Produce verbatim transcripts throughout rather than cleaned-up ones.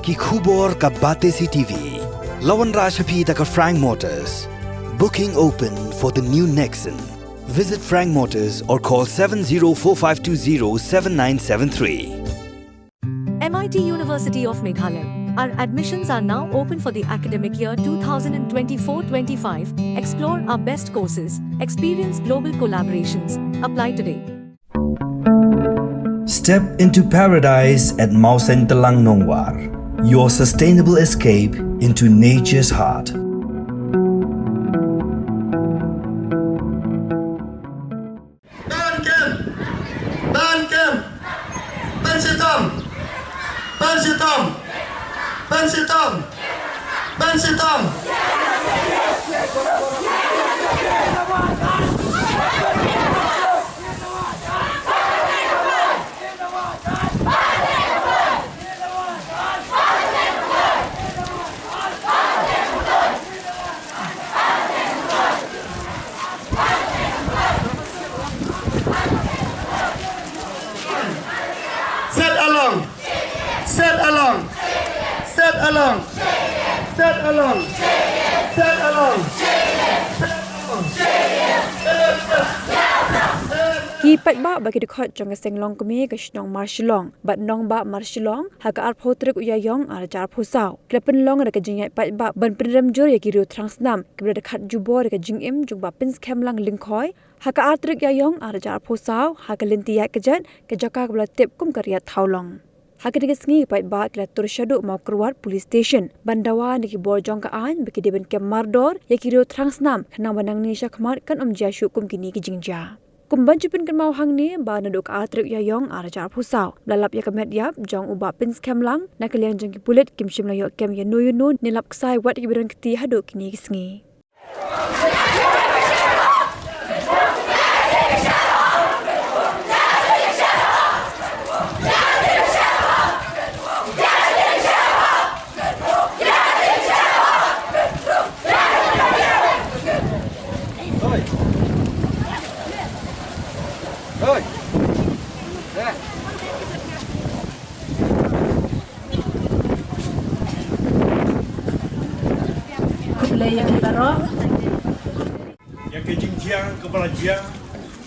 Ki khubor ka Batesi T V. La wanrah sha phi da ka Frank Motors. Booking open for the new Nexon. Visit Frank Motors or call seven zero four five two zero seven nine seven three. M I T University of Meghalaya. Our admissions are now open for the academic year two thousand twenty-four twenty-five. Explore our best courses, experience global collaborations. Apply today. Step into paradise at Mawsyntelang Nongwar, your sustainable escape into nature's heart. Ban kem! Ban kem! Ban shitom! Ban shitom! Ban shitom! Ban shitom! Set along. Set along. Set along. Set along. Set along. Ki paidbah ba ki dkhot jong ka seng longkmie ka shnong Marshillong bad nongbah Marshillong ha ka arphew tarik u Ïaïong arhajar arphew saw ki la pynlong da ka jingïaid paidbah ban pynrem jur ïa ki riew thrang snam kiba la dkhot jubor ïa ka jingim jong u Bah Pynskhem Lang Lyngkhoi ha ka ar tarik Ïaïong arhajar arphew saw ha ka lynti ïaid kjat ka jaka kaba la tip kum ka Riat Thawlong. Ha kane ka sngi ki paidbah ki la tur shaduh Mawkyrwat Police Station ban dawa na ki bor jong ka aiñ ba ki dei ban kem mardor ïa ki riew thrang snam khnang ba nangne shakhmat kan ym jia shuh kum kine ki jingjia. Kum ban ju pynkynmaw hangne ba naduh ka ar tarik Ïaïong arhajar arphew saw ba la lap ïa ka met ïap jong u Bah Pynskhem Lang na ka liang jong ki pulit kim shym la ïoh kem ïano ïano ne lap ksai wat ïa kiba don kti haduh kine ki sngi. Khublei ïa phi baroh. Ïa ka jingjia kaba la jia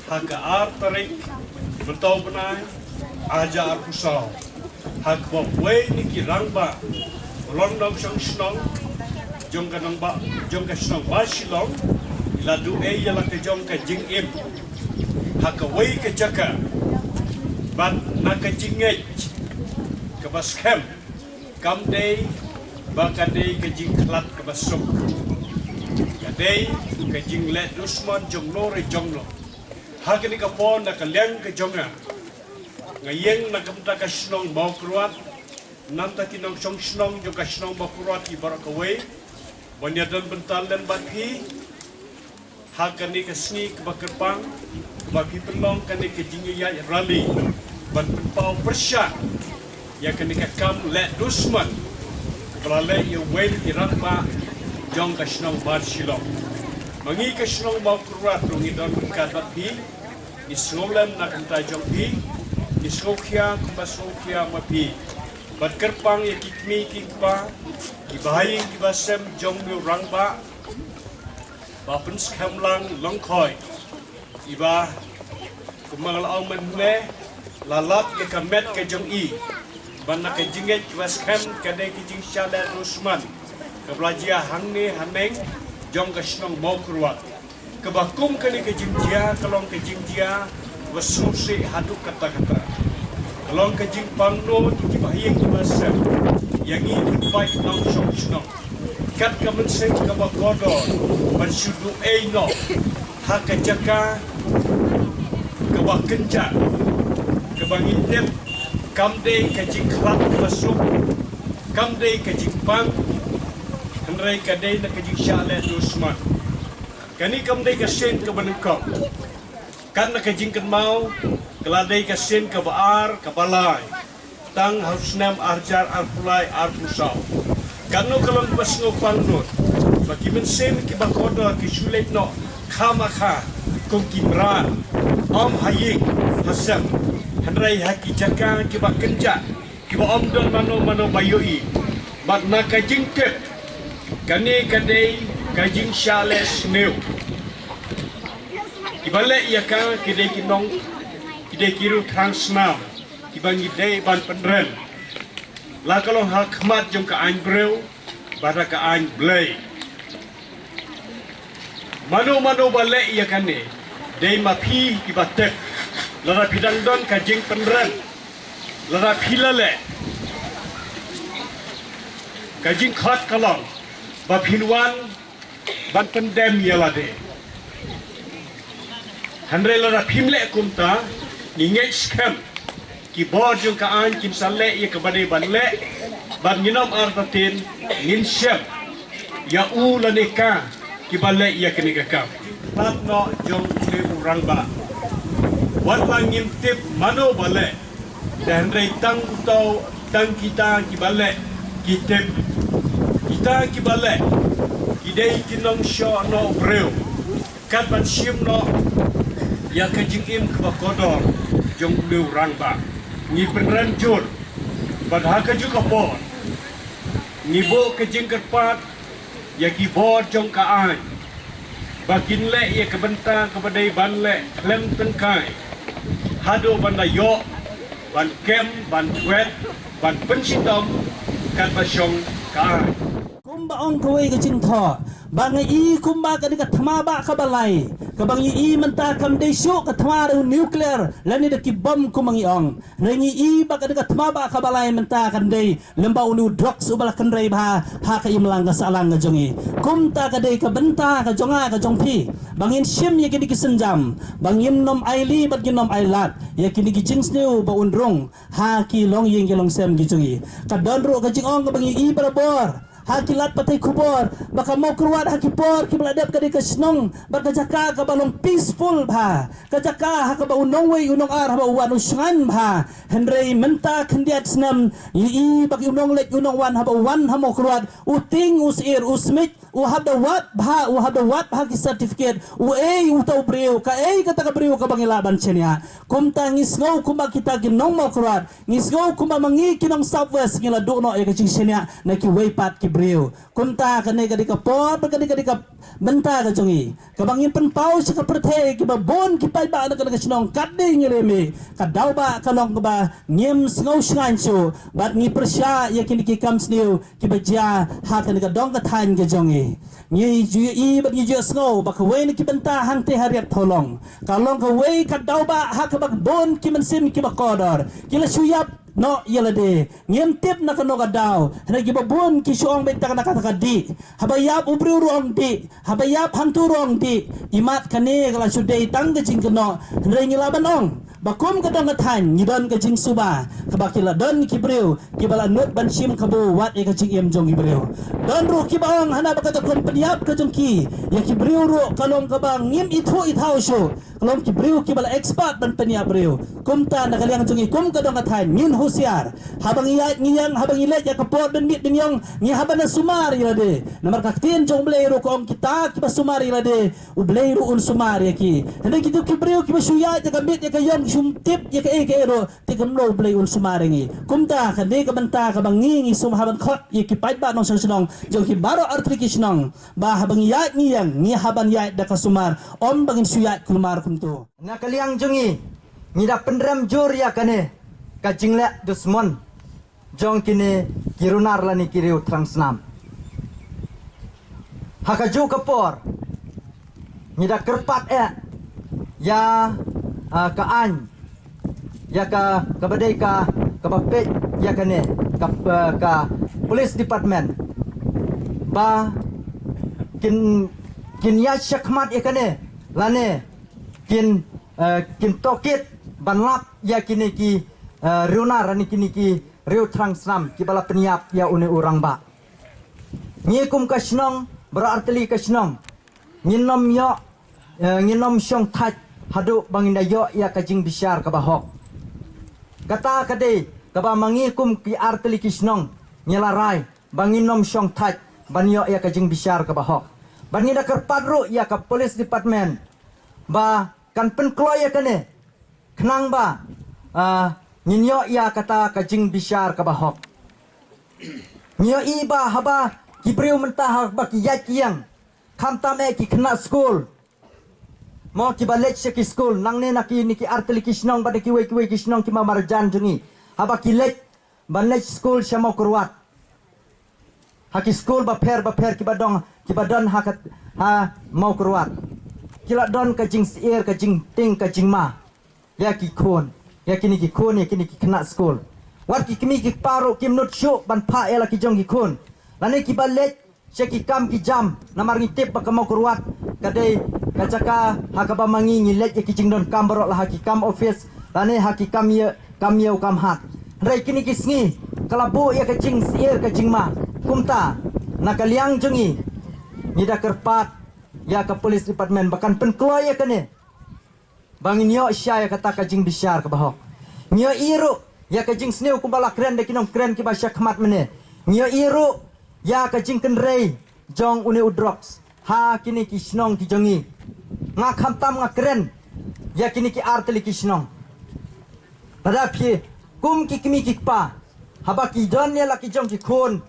ha ka ar tarik mynta u bnai arhajar arphew saw, ha kaba uwei na ki rangbah ba long nongshong shnong jong ka nongbah, jong ka shnong Marshillong, i la duh ei ïa la ka jong ka jingim ha kawei ka jaka bad na ka jingngeit kaba skhem. Kam dei ba ka dei ka jingkhlad kaba suk. Ka dei ka jingleh dusmon jong no re jong no. Ha kane ka por na ka liang ka jong nga, nga ïeng na ka bynta ka shnong Mawkyrwat, nangta ki nongshong shnong jong ka shnong Mawkyrwat ki baroh kawei ban ïadon bynta lem bad phi ha kane ka sngi kaba kyrpang, kaba phi pynlong kane ka jingïaid rally ban pynpaw pyrshah ïa kane ka kam leh dusmon kaba la leh ïa uwei na ki rangbah jong ka shnong Marshillong. Ma ngi ka shnong Mawkyrwat ruh ngi don ryngkat bad phi, ngi sngewlem na ka bynta jong phi, ngi sngewkhia kumba sngewkhia ma phi. Bad kyrpang ïa ki kmie ki kpa, ki bahaïing ki basem jong u rangbah Bah Pynskhem Lang Lyngkhoi, iba kumba nga la ong mynne, la lap ïa ka met ka jong i ban na ka jingngeit kaba skhem, ka dei ka jingshah leh dusmon kaba la jia hangne haneng jong ka shnong Mawkyrwat. Kaba kum kane ka jingjia ka long ka jingjia kaba sngewsih haduh katta katta. Ka long ka jingpang noh ïa ki bahaïing ki basem, ïa ngi ki paid nongshong shnong. Kat ka mynsiem kaba kordor ban shu duh ei noh ha ka jaka kaba kynjah, kaba ngi tip kam dei ka jingkhlad kaba suk, kam dei ka jingpang, hynrei ka dei na ka jingshah leh dusmon. Kane kam dei ka sien kaba nyngkong. Kat na ka jingkynmaw, ka la dei ka sien kaba ar, kaba lai. Tang ha u snem arhajar arphew lai arphew saw. Katno ka long kaba sngewpang lut ba ki mynsiem kiba kordor ki shu leit noh khamkha kum ki mrad, ym ha ïing ha sem, hynrei ha ki jaka kiba kynjah, kiba ym don mano mano ba ïohi. Bad na ka jingtip, kane ka dei ka jingshah leh sniew. Kiba leh ïa ka ki dei ki nong, ki dei ki riewthrang snam, kiba ngi dei ban pynrem. La ka long ha khmat jong ka aiñ briew bad ha ka aiñ Blei. Mano mano ba leh ïa kane, dei ma phi kiba tip. Lada phi dang don ka jingpynrem, lada phi la leh, ka jingkhot ka long ba phin wan ban pyndem ïa lade. Hynrei lada phim leh kumta, ngi ngeit skhem ki bor jong ka aiñ kin sa leh ïa kaba dei ban leh, bad ngin ym artatien, ngin shem ïa u lane ka kiba leh ïa kane ka kam. Pat noh jong une u rangbah, wat la ngim tip mano ba leh, te hynrei tang uto, tang kita kiba leh ki tip. Kita kiba leh ki dei ki nongshoh noh briew, kat ban shim noh ïa ka jingim kaba kordor jong une u rangbah. Ngi pynrem jur, bad ha kajuh ka por ngi buh ka jingkyrpad ïa ki bor jong ka aiñ ba kin leh ïa ka bynta kaba dei ban leh khlem tyngkai, haduh ban da ïoh ban kem, ban wet, ban pynshitom katba shong ka aiñ. Kumba ong kawei ka jingthoh, ba nga i kumba kane ka thma ba kaba lai, kaba ngi i mynta kam dei shuh ka thma da u nuclear lane da ki bom kumba ngi ong. Hynrei ngi i ba kane ka thma ba kaba lai mynta kan dei lem bad une u drugs uba la kynrei bha ha ka imlang ka sahlang ka jong ngi. Kumta ka dei ka bynta ka jong nga ka jong phi, ba ngin shim ïa kine ki sienjam, ba ngin ym ailad bad ngin ym ailad ïa kine ki jingsniew ba un rung ha ki longïing ki longsem ki jong ngi. Ka don ruh ka jingong kaba ngi i barabor ha ki lad pathai khubor ba ka Mawkyrwat ha ki por kiba la dep ka dei ka shnong bad ka jaka kaba long peaceful bha, ka jaka ha kaba u nongwei u nongar haba u wan u shngaiñ bha. Hynrei mynta khyndiat snem ngi i ba ki u nongleit u nongwan haba u wan ha Mawkyrwat, u tieng u syier u smit, u hap da wad bha, u hap da wad bha ki certificate, uei uta u briew, kaei kata ka briew kaba ngi lah ban shaniah. Kumta ngi sngew kumba kita ki nong Mawkyrwat, ngi sngew kumba ma ngi ki nong South West ngi la duh noh ïa ka jingshaniah na kiwei pat ki briew. Kumta kane ka dei ka por, kane ka dei ka bynta ka jong ngi, kaba ngin pynpaw sha ka pyrthei, kiba bun ki paidbah na kane ka shnong, kat dei ngi leh mih, ka daw ba ka long kaba ngim sngew shngaiñ shuh, bad ngi pyrshah ïa kine ki kam sniew kiba jia ha kane ka dong ka thaiñ ka jong ngi. Ngi ju ïohi bad ngi ju sngew ba kawei na ki bynta hangtei ha Riat Thawlong ka long kawei ka daw ba ha kaba bun ki mynsiem kiba kordor ki la shu ïap noh ïa lade. Ngim tip na kano ka daw, hynrei kiba bun ki shu ong beit tang na kata ka dih. Haba ïap u briew ruh ong dih, haba ïap hangtu ruh ong dih. Imat kane ka la shu dei tang ka jingkynnoh, hynrei ngi lah ban ong ba kum ka dong ka thaiñ ngi don ka jingsuba, kaba ki la don ki briew kiba la nud ban shim kabu wat ïa ka jingim jong ki briew. Don ruh kiba ong hana ba kata ka pynïap ka jong ki ïa ki briew ruh ka long kaba ngim ithuh ithaw shuh, ka long ki briew kiba la expert ban pynïap briew. Kumta na ka liang jong ngi kum ka dong ka thaiñ ngin husiar. Haba ngi ïaid ngi ïeng, haba ngi leit ïa ka por ban miet ban ïong, ngi hap ban da sumar ïa lade. Namar ka ktien jong U Blei ruh ka ong kita kiba sumar ïa lade, U Blei ruh un sumar ïa ki. Hynrei kito ki briew kiba shu ïaid ïa ka miet ïa ka ïong, ki shu tip ïa kaei kaei ruh, te kumno U Blei un sumar ïa ngi. Kumta kane ka bynta kaba ngi ngi sumar ban khot ïa ki paidbah nongshong shnong jong ki baroh artylli ki shnong, ba haba ngi ïaid ngi ïeng ngi hap ban ïaid da ka sumar, ym ba ngin shu ïaid kulmar kumto. Na ka liang jong ngi, ngi da pynrem jur ïa kane ka jingleh dusmon jong kine ki runar lane ki riewthrang snam. Ha kajuh ka por ngi da kyrpad eh ïa, ah, ka aiñ, ïa ka, kaba dei ka, kaba peit ïa kane ka, ah, ka police department, ba kin, kin ïaid shakhmat ïa kane lane kin, eh, kin tohkit ban lap ïa kine ki, eh, riewnar lane kine ki riewthrang snam kiba la pynïap ïa une u rangbah. Ngi kum ka shnong, baroh artylli ka shnong, ngin ym ïoh, eh, ngin ym shong thait haduh ba ngin da ïoh ïa ka jingbishar kaba hok. Kata ka dei kaba ma ngi kum ki artylli ki shnong ngi la rai ba ngin ym shong thait ban ïoh ïa ka jingbishar kaba hok. Ba ngi da kyrpad ruh ïa ka police department ba kan pynkloi ïa kane, khnang ba, ah, ngin ïoh ïa kata ka jingbishar kaba hok. Ngi ïohi ba haba ki briew mynta haba ki ïaid ki ïeng, khamtam eh ki khynnah skul, mo, kiba leit sha ki skul nangne na kine ki artylli ki shnong bad na kiwei kiwei ki shnong kiba marjan jong ngi, haba ki leit ban leit skul sha Mawkyrwat, ha ki skul bapher bapher kiba don, kiba don ha ka, ha Mawkyrwat, ki la don ka jingsyier, ka jingtieng, ka jingma ïa ki khun, ïa kine ki khun, ïa kine ki khynnah skul. Wat ki kmie ki kpa ruh kim nud shuh ban phah ïa la ki jong ki khun, lane kiba leit sha ki kam ki jam, namar ngi tip ba ka Mawkyrwat ka dei ka jaka ha kaba ma ngi ngi leit ïa ki jingdonkam baroh, la ha ki kam office lane ha ki kam ïa, kam ïew kam hat. Hynrei kine ki sngi ka la buh ïa ka jingsyier, ka jingma. Kumta na ka liang jong ngi, ngi da kyrpad ïa ka police department ba kan pynkloi ïa kane, ba ngin ïoh shai ïa kata ka jingbishar kaba hok. Ngi ïohi ruh ïa ka jingsniew kumba la kren da ki nongkren kiba sha khmat mynne. Ngi ïohi ruh ïa ka jingkynrei jong une u drugs ha kine ki shnong ki jong ngi. Nga khamtam nga kren ïa kine ki artylli ki shnong. Lada phi kum ki kmie ki kpa, haba ki don ïa la ki jong ki khun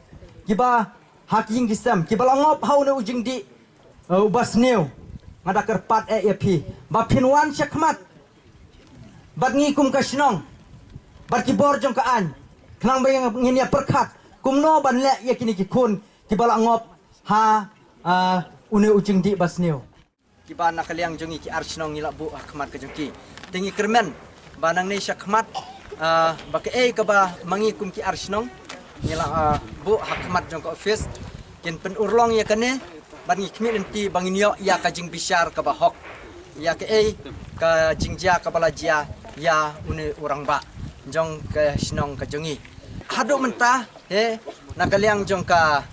kiba ha ki ïing ki sem, kiba la ngop ha une u jingdih, eh, uba sniew, nga da kyrpad eh ïa phi ba phin wan sha khmat bad ngi kum ka shnong bad ki bor jong ka aiñ, khnang ba ngin ïa pyrkhat kumno ban leh ïa kine ki khun kiba la ngop ha, ah, une u jingdih ba sniew. Kiba na ka liang jong ngi ki ar shnong ngi la buh ha khmat ka jong ki. Te ngi kyrmen ba nangne sha khmat, ah, ba kaei kaba ma ngi kum ki ar shnong ngi la, ah, buh ha khmat jong ka office kin pynurlong ïa kane, bad ngi khmih lynti ba ngin ïoh ïa ka jingbishar kaba hok ïa kaei ka jingjia kaba la jia ïa une u rangbah jong ka shnong ka jong ngi. Haduh mynta he, na ka liang jong ka,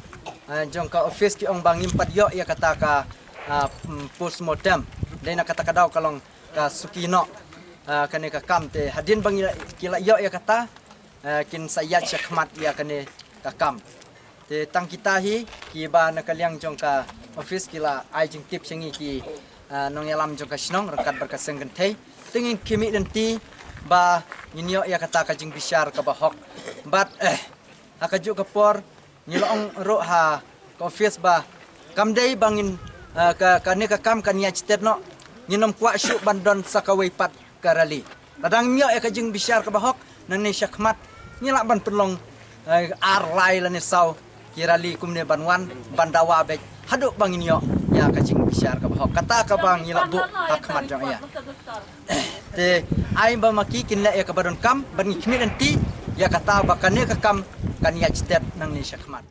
ah, jong ka office ki ong ba ngim pat ïoh ïa kata ka, ah, mm, postmortem. Dei na kata ka daw ka long ka suki noh, ah, kane ka kam, te hadien ba ngi la, ki la ïoh ïa kata, ah, kin sa ïaid sha khmat ïa kane ka kam. Te tang kita hi kiba na ka liang jong ka office ki la ai jingtip sha ngi ki, ah, nongïalam jong ka shnong ryngkat bad ka seng kynthei. Te ngin khmih lynti ba ngin ïoh ïa kata ka jingbishar kaba hok. Bad, eh, ha kajuh ka por ngi la ong ruh ha ka office ba kam dei ba ngin, eh, ka, kane ka kam kan ïaid stet noh, ngin ym kwah shuh ban don sa kawei pat ka rally. Lada ngim ïoh ïa ka jingbishar kaba hok nangne sha khmat, ngi lah ban pynlong, eh, ar lai lane saw ki rally kumne ban wan ban dawa beit haduh ba ngin ïoh ïa ka jingbishar kaba hok. Kata kaba ngi la buh ha khmat jong ïa. Te ai ba ma ki kin leh ïa kaba donkam, bad ngi khmih lynti ïa kata ba kane ka kam kan ïaid stet nangne sha khmat.